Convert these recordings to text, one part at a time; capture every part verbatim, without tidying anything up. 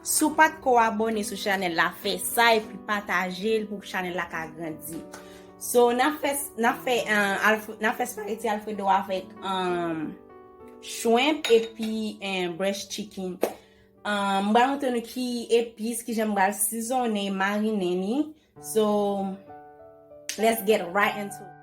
Si w pa t ko abòne sou chanèl la, fè sa epi pataje l pou chanèl la ka grandi. So, n ap fè, n ap fè, uh, alf-, n ap fè spaghetti Alfredo avèk, um, shrimp epi, uh, breast chicken. Um, m pral montre nou ki epis, ki jan m pral sizonnen, marinen li. So, let's get right into it.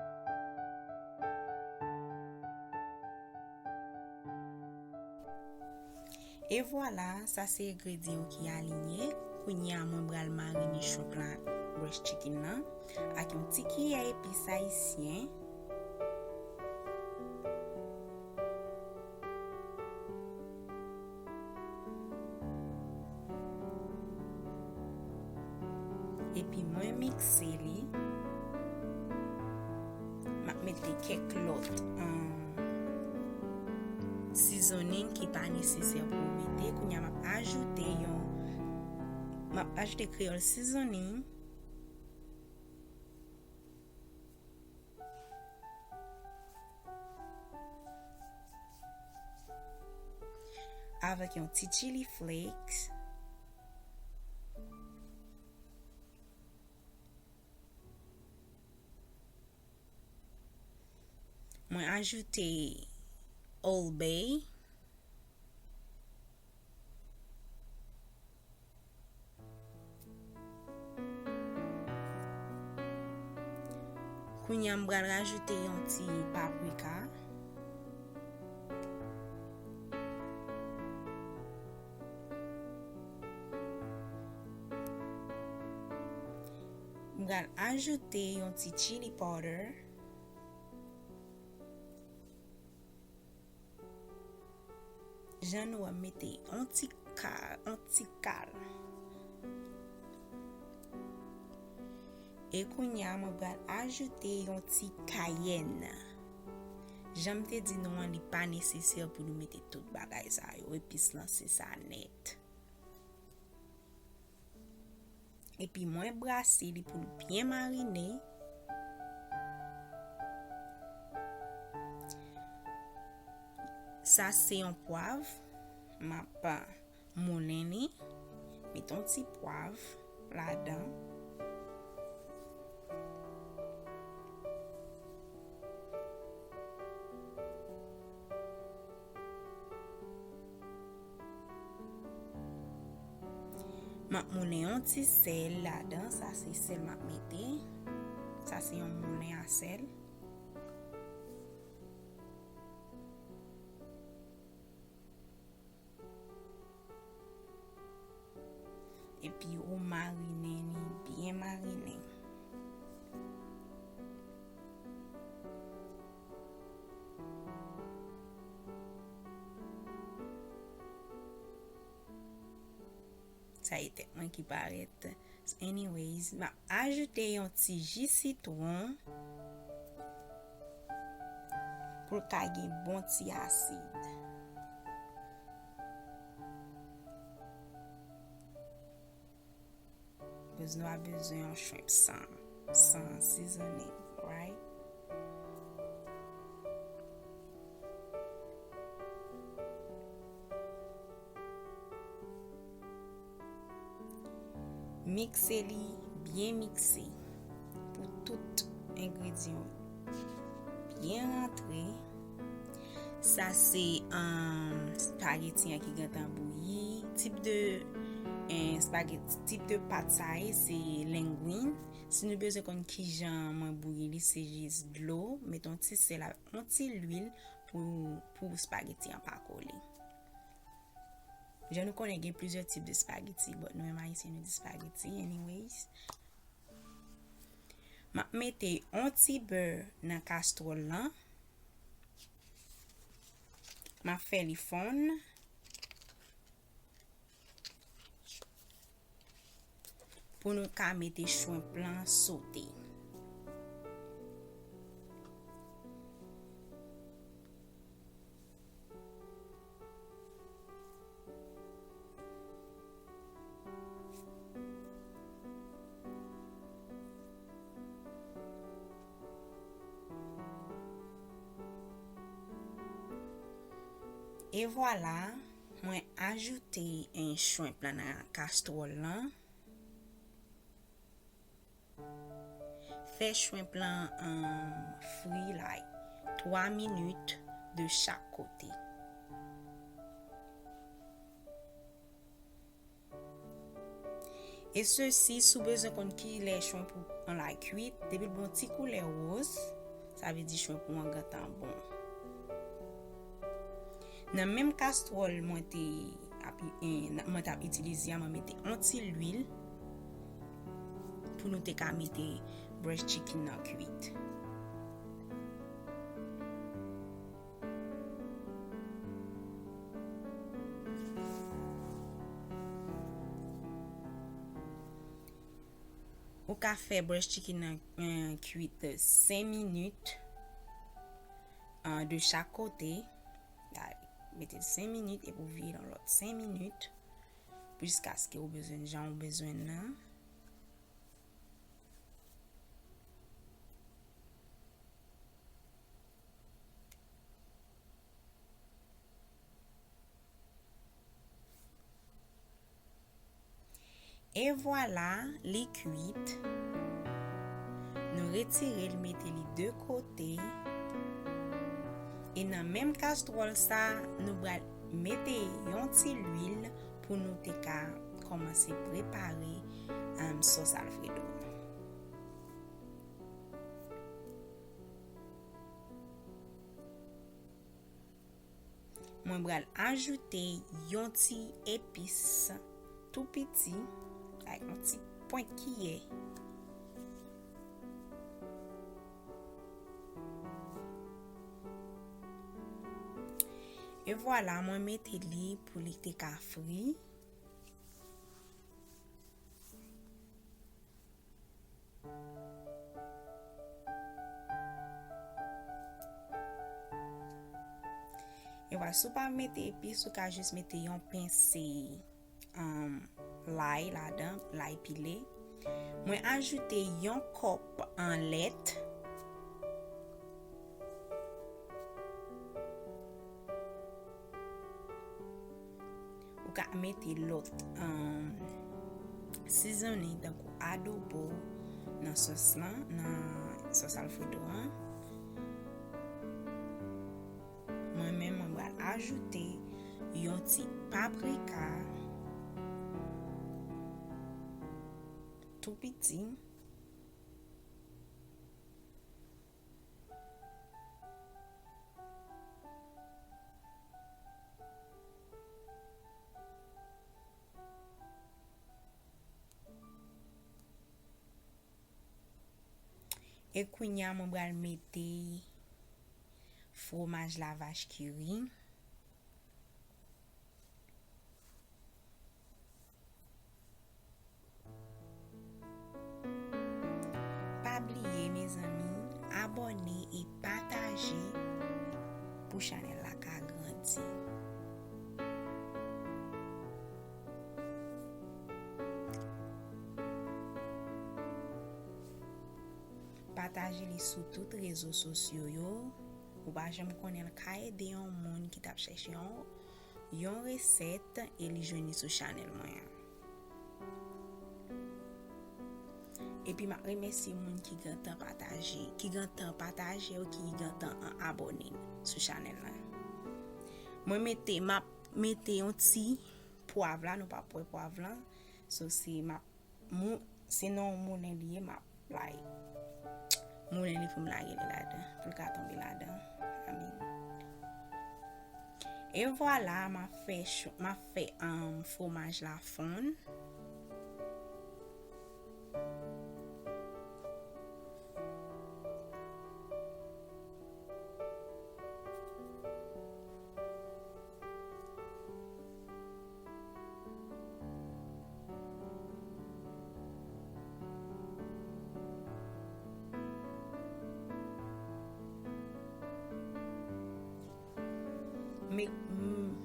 E vwala, sa se engredyan yo ki aliyen. Kounye a, mwen pral marine shrimp la, breast chicken nan, ak yon ti kiyè epis ayisyen. Epi mwen mikse li. M ap mete kèk lòt, um, seasoning ki pa nesesè pou w mete. Kounye a, m ap ajoute yon, m ap ajoute Creole seasoning. Avèk yon ti chili flakes. Mwen ajoute Old Bay. Kounye a, m pral rajoute yon ti paprika. M pral ajoute yon ti chili powder. Jan nou wè, m mete yon ti ka, yon ti kal. E kounye a, mwen pral ajoute yon ti kayèn. Jan m te di nou an, li pa nesesè pou nou mete tout bagay sa yo. Epis lan, se sa nèt. Epi mwen brase li pou l byen marine. Sa se yon pwav. M ap moulen li. Met yon ti pwav ladan. M ap moulen yon ti sèl ladan, sa se sèl m ap mete. Sa se yon moulen a sèl. Epi ou marinen li byen marinen. Sa e tèt mwen ki parèt. Anyways, m ap ajoute yon ti ji sitwon pou l ka gen bon ti asid. Bikòz nou ap bezwen yon shrimp san, san seasoning, right? Mikse li, byen mikse pou tout engredyan yo byen rantre. Sa se, um, spaghetti an ki gentan bouyi. Tip de, eh, spaghetti, tip de pat sa ye, se linguine. Si nou bezwen konn kijan mwen bouyi li, se jis dlo, met yon ti sèl avèk yon ti lwil pou, pou spaghetti an pa kole. Jan nou konnen gen plizyè tip de spaghetti, but nou menm Ayisyen nou di spaghetti, anyways. M ap mete yon ti bè nan kastwòl lan. M ap fè li fonn. Pou nou ka mete shrimp lan sote. E vwala, mwen Ajoute, eh, shrimp lan nan kastwòl lan. Fè shrimp lan, um, fri, like, twa minit de chak kote. E sesi, si w bezwen konn ki lè shrimp ou an la kwit, depi l ba w ti koulè woz, sa vle di shrimp ou an gentan bon. Nan menm kastwòl mwen te ap, eh, mwen t ap itilize a, mwen mete yon ti lwil pou nou te ka mete breast chicken nan kwit. Ou ka fè breast chicken nan, eh, kwit senk minit, eh, de chak kote. Mete l senk minit epi w vire l yon lòt senk minit, jiskaske ou bezwen jan ou bezwen nan. E vwala, li kwit. Nou retire l, mete li de kote. E nan menm kastwòl sa, nou pral mete yon ti lwil pou nou te ka kòmanse prepare, um, sòs Alfredo. Mwen pral ajoute yon ti epis tou piti, like yon ti pwent kiyè. E vwala, mwen mete li pou li te ka fri. E vwala, si w pa mete epis, ou ka jis mete yon pense, um, lay ladan, lay pile. Mwen ajoute yon kòp an lèt. Ou ka mete lòt, um, seasoning tankou adobo nan sòs lan, nan sòs Alfredo an. Mwen menm, mwen pral ajoute yon ti paprika tou piti. E kounye a, mwen pral mete fwomaj la vache qui rit. Pa bliye, mezanmi, abòne e pataje pou chanèl la ka grandi. Pataje li sou tout rezo sosyo yo. Ou pa janm konnen, l ka ede yon moun ki t ap chèche yon, yon resèt e li jwenn li sou chanèl mwen an. Epi m ap remèsye moun ki gentan pataje, ki gentan pataje ou ki gentan an abòne sou chanèl la. Mwen mete, m ap mete yon ti pwav la, nou p ap wè pwav lan. So, se m ap mou-, se nan yon moulen li ye, m ap, like, moulen li pou m lage li ladan, pou l ka tonbe ladan. Amen. E vwala, m ap fè cho-, m ap fè, um, fwomaj la fonn. Me-, m-,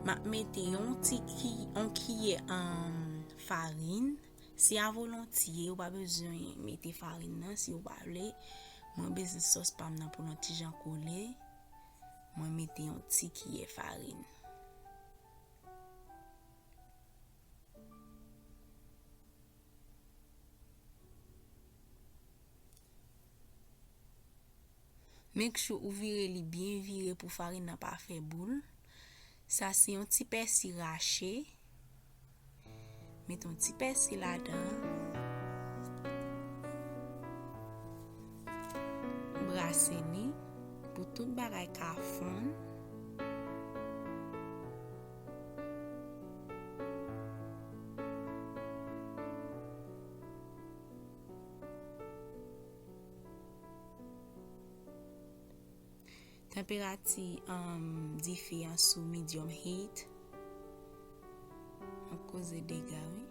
m ap mete yon ti ki-, yon kiyè, um, farin. Se a volontye, ou pa bezwen mete farin nan si ou pa vle. Mwen bezwen sòs pa m nan pou l yon ti jan kole. Mwen mete yon ti kiyè farin. Make sure ou vire li byen vire pou farin nan pa fè boul. Sa se yon ti pèsi rache. Met yon ti pèsi ladan. Brase li pou tout bagay ka fonn. Tanperati, um, dife a sou medium heat. M ap koze dega, wi.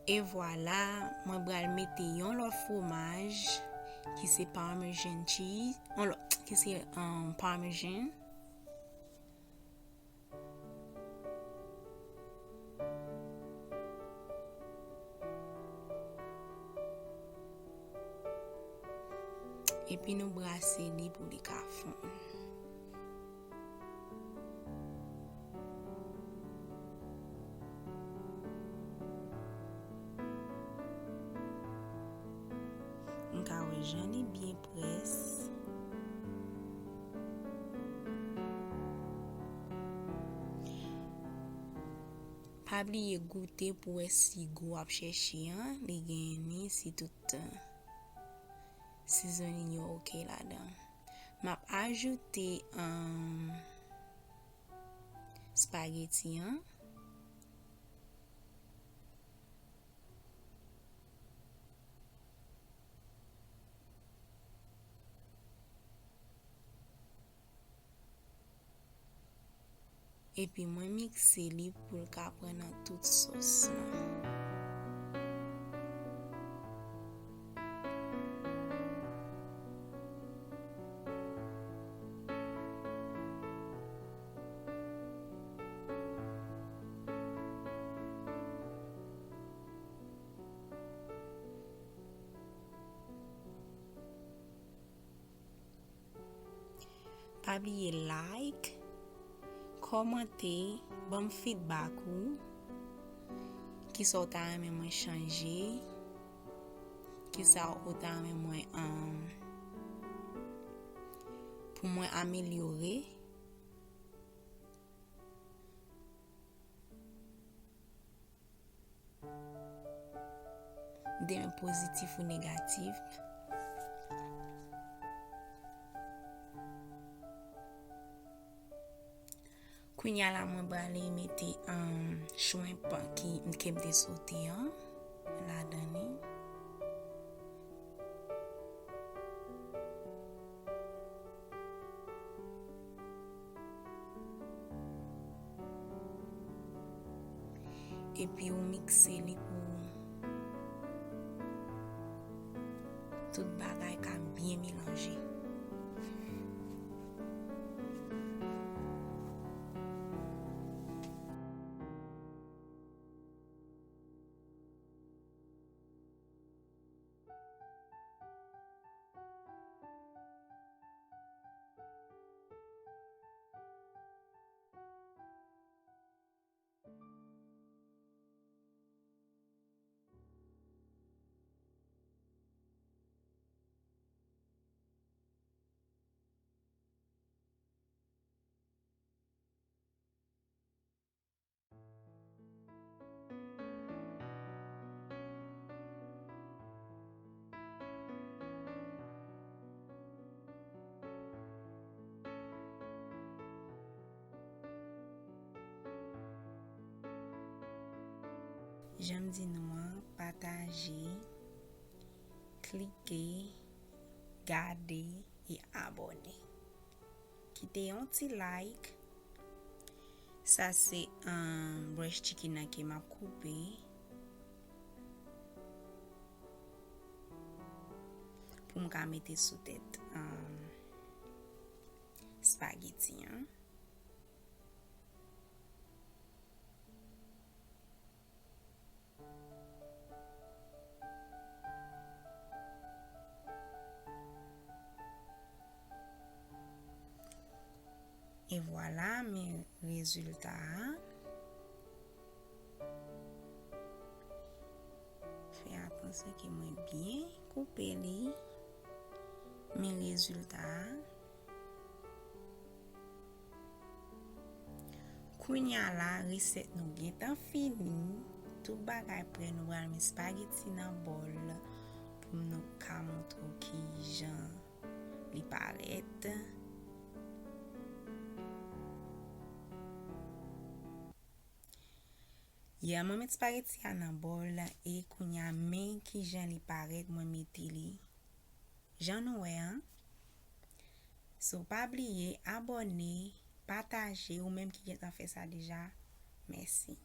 E vwala, mwen pral mete yon lòt fwomaj ki se Parmesan cheese, yon lòt, ki se, um, Parmesan. Epi nou brase li pou li ka fonn. M ka wè jan li byen près. Pa bliye goute pou wè si gou w ap chèche an, li genyen ni si tout, uh, seasoning yo oke ladan. M ap ajoute, um, spaghetti an. Epi mwen mikse li pou l ka pran nan tout sòs lan. Pa bliye like, kòmante, ban m feedback ou. Kisa w ta renmen mwen chanje? Kisa w ta renmen mwen, um, pou mwen amelyore? Demen pozitif ou negatif. Kounye a la, mwen prale mete, um, shrimp ki, ke m te sote an ladan li. Epi ou mikse li pou tout bagay ka byen melanje. Jan m di nou an, pataje, klike, gade e abòne. Kite yon ti like. Sa se, um, breast chicken nan ke m ap koupe pou m ka mete sou tèt, um, espageti an. E vwala, men rezilta a. Fè atansyon ke mwen byen koupe li. Men rezilta a. Kounye a la, resèt nou gentan fini. Tout bagay prè, nou pral met espageti nan bòl pou nou ka montre w kijan li parèt. Yeah, mwen met espageti a nan bòl e kounye a men kijan li parèt, mwen mete li jan nou wè an. So, pa bliye abòne, pataje, ou menm ki gentan fè sa deja, mèsi.